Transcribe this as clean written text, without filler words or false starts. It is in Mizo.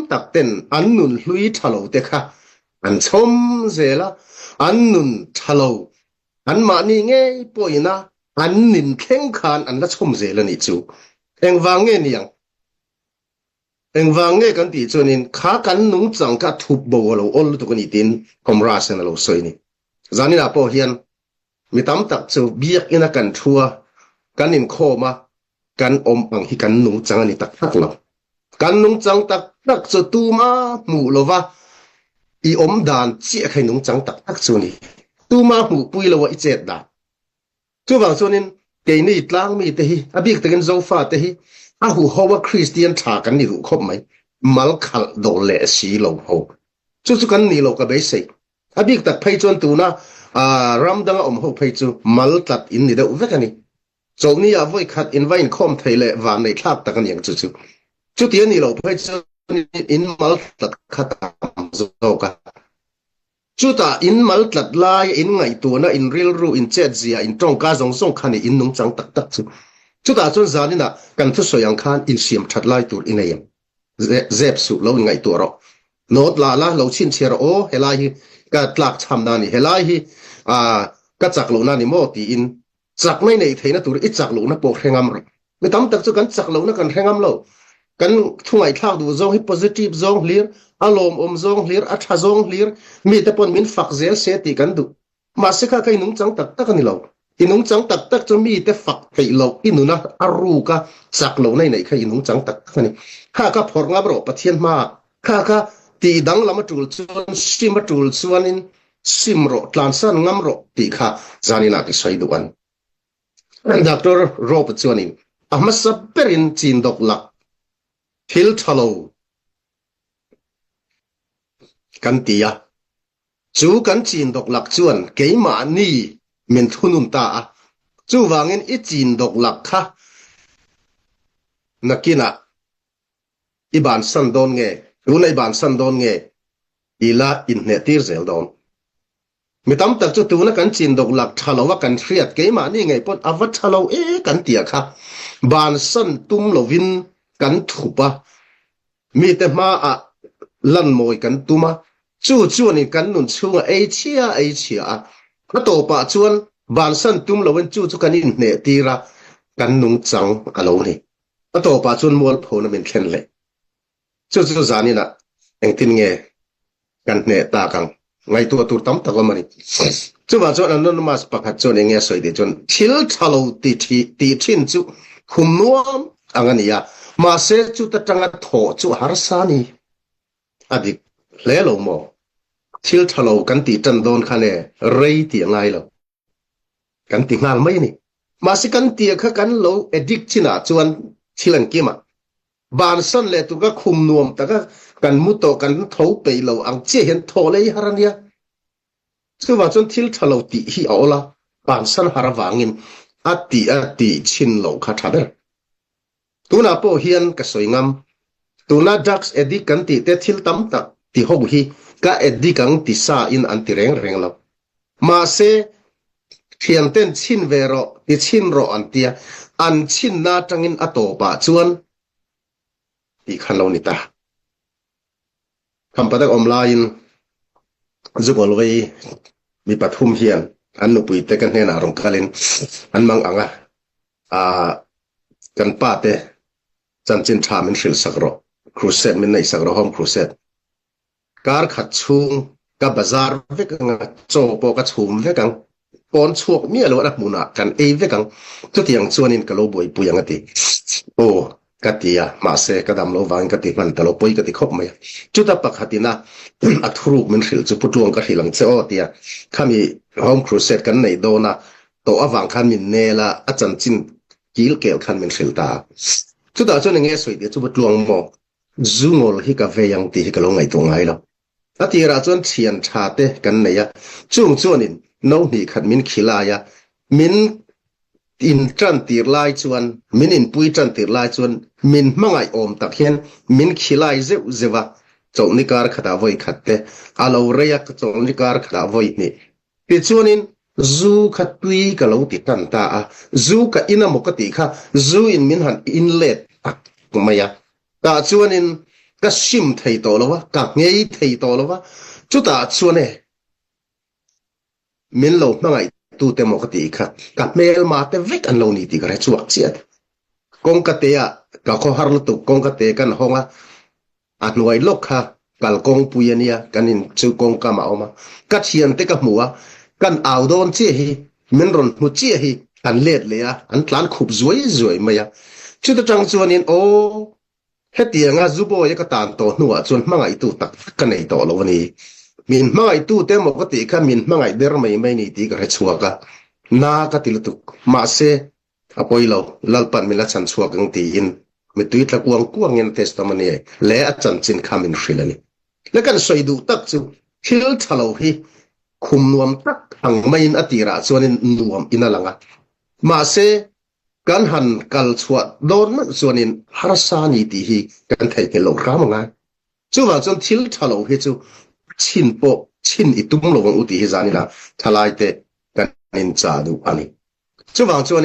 tak ten an nun hlui tha lo te kha an chhawm zel a, an nun tha lo anmahni ngei pawhin a an nin thleng khan an la chhawm zel a nih chu. Engvang nge niang? Engvang nge kan tih chuanin kha kan nungchang kha thup bo a lo awl lutuk a nih tiin Comrades-in a lo sawi a ni. Zaninah pawh hian Mi tam tak chu biakina kan thu a, kan inkhawm a, kan awm ang hi kan nungchang a ni tak tak lo. Kan nungchang tak tak chu tuma hmuh lova i awm dan chiah kha i nungchang tak tak chu a ni. Tuma hmuhpui loa i chet dan. Chuvang chuanin keini tlangmite hi, a bik takin Zofate hi a huho a Kristian tha kan ni duh khawp mai. Mal khalh dawl leh si lo ho. Chu chu kan nih loh ka beisei. A bik tak phei chuan tuna ram danga awm ho phei chu mal tlat in ni deuh vek a ni. Chawlhni ah vawi khat in va inkhawm thei leh van nei thlak tak a ni ang chu chu. Chuti a nih loh phei chuan in mal tlat kha tam zawk a. Chutah in mal tlat lai in ngaihtuahna, in rilru, in chetzia, in tawngka zawng zawng kha ni in nungchang tak tak chu. Chutah chuan zaninah kan thusawi ang khan insiam that lai tur i nei ang. Zep suh lo inngaihtuah rawh. Note la la, lo chhinchhiah rawh aw, helai hi ka tlak chhamna a ni, helai hi ka chak lohna a ni maw tiin chakna i neih theihna tur i chak lohna pawh hre ngam rawh. Mi tam tak chu kan chak lohna kan hre ngam lo. Kan thu ngaihthlak duh zawng hi positive zawng hlir, a lawmawm zawng hlir, a tha zawng hlir, mite pawn min fak zel se tih kan duh. Mahse kha kha i nungchang tak tak a ni lo. I nungchang tak tak chu mite fak theih loh i nuna a ruk a, chak lohna i neih kha i nungchang tak tak a ni. Kha kha phawrh ngam rawh Pathian hmaah. Kha kha tih danglam a tul chuan sim a tul chuanin sim rawh, tlansan ngam rawh tih kha zaninah ti sawi duh an. Doctor Rob chuanin a hmasa berin chin dawk lak thil tha lo kan ti a. Chu kan chin dawk lak chuan keimahni min thunun ta a, chuvangin i chin dawk lak kha nakinah i bansan dawn nge, tuna i bansan dawn nge i la inhneh tir zel dawn. Mi tam tak chu tuna kan chin dawk lak tha lo a kan hriat keimahni ngei pawn a va tha lo e kan tia kha bansan tum lovin kan thup a, Mite hmaah lan mawi kan tum a, chu chuanin kan nun chhunga ei chhia ei chhia a, a tawpah chuan bansan tum loin chu chu kan inhneh tir a, kan nungchang a lo ni. A tawpah chuan mualphona min thlen leh. Chu chu zaninah engtin nge Kan hneh tak ang. Ngaihtuah tur tam tak awm a ni. Chuvang chuan Anonymous pakhat chuan eng nge a sawi tih chuan thil tha lo ti tih thin chu khum nuam ang a ni a, mahse chuta tanga thawh chu a harsa a ni. A dik hle lo maw? Thil tha lo kan tih tan dawn khan e rei tih a ngai lo. Kan ti nghal mai a ni. Mahse kan tia kha kan lo addict chinah chuan thil an kim a. Bansan leh tur ka khum nuam taka kan mu tawh kan tho peih lo ang chiah hian thaw lei har a nia. Chuvang chuan thil tha lo tih hi a awl a, bansan har avangin a tih a tih chhin loh kha tha ber. Tunah pawh hian ka sawi ngam, tuna drugs addict kan tih te thil tam tak ti ho hi ka addict ang ti sa in an ti reng reng lo. Mahse, thianten chhin ve rawh, ti chhin rawh an tia, an chhinna atangin a tawpah chuan tih kha lo ni ta. Khampatak awm laiin Zugawlvei mi pathum hian an nupuite ka hnenah rawn kalin an mang ang a, ah, kan pate chanchin tha min hrilh sak rawh, crusade min neih sak rawh, home crusade. Kar khat chhung ka bazar vek ang a, chaw pawh ka chhum vek ang, pawn chhuak miah loh a hmunah kan ei vek ang, chutiang chuanin ka lo buaipui ang a ti. Aw, ka ti a, mahse ka dam lo vangin ka ti hman ta lo, pawi ka ti khawp mai a. Chuta pakhatin a a thuruk min hrilh chu Putluang ka hrilh ang che aw tia khami Home Crusade kan neih dawn a tawh avang khan min nel a, a chanchin kil kel khan min hrilh ta a. Chutah chuan enge a sawi tih chu Putluang maw? Zu ngawl hi ka vei ang tih hi ka lo ngaihtuah ngai lo. A tirah chuan thian tha te kan nei a, chung chuanin no hnih khat min khilai a, min in tan tir lai chuan, min inpui tan tir lai chuan min hmangaih awm tak hian min khilai zeuh zeuh a, chawlhni kar khatah vawi khat te a lo rei a, chawlhni kar khatah vawi hnih Tichuanin zu kha tui ka lo ti tan ta a, zu ka in a maw ka tih kha zu in min han in let tak mai a. Tah chuanin. Ka sim thei tawh lo a, ka nghei thei tawh lo a, chutah chuan e, min lo hmangaihtute maw ka tih kha ka hmelma te vek an lo ni tih ka hre chhuak chiah a. Kawngka te ah ka khawhar lutuk, kawngka te kan hawng a, a hnuai lawk kha kal kawngpui a nia, kan in chu kawngkam a awm a, ka thiante ka hmu a, kan au dawn chiah hi, min rawn hmu chiah hi an let leh a, an tlan khup zuai zuai mai a, chuta tang chuanin aw Hetianga Zubawia ka tan tawh hnuah chuan hmangaihtu tak tak ka nei tawh lo a ni. Min hmangaihtute emaw ka tih kha min hmangaih ber mai mai ni tih ka hre chhuak a, na ka ti lutuk. Mahse, a pawi lo, Lalpan min la chhan chhuak ang tiin mittui tla kuang kuangin a testimony leh a chanchin kha min hrilh a ni. Le kan sawi duh tak chu thil tha lo hi khum nuam tak ang maiin a tirah chuanin nuam in a lang a. Mahse, Kan han kal chhuah dawn meuh chuanin harsa ni tih hi kan theihnghilh loh hram angai. Chuvang chuan thil tha lo hi chu chhin pawh chhin i tum lo ang u tih hi zan ila thalaite kan inchah duh a ni. Chuvang chuan.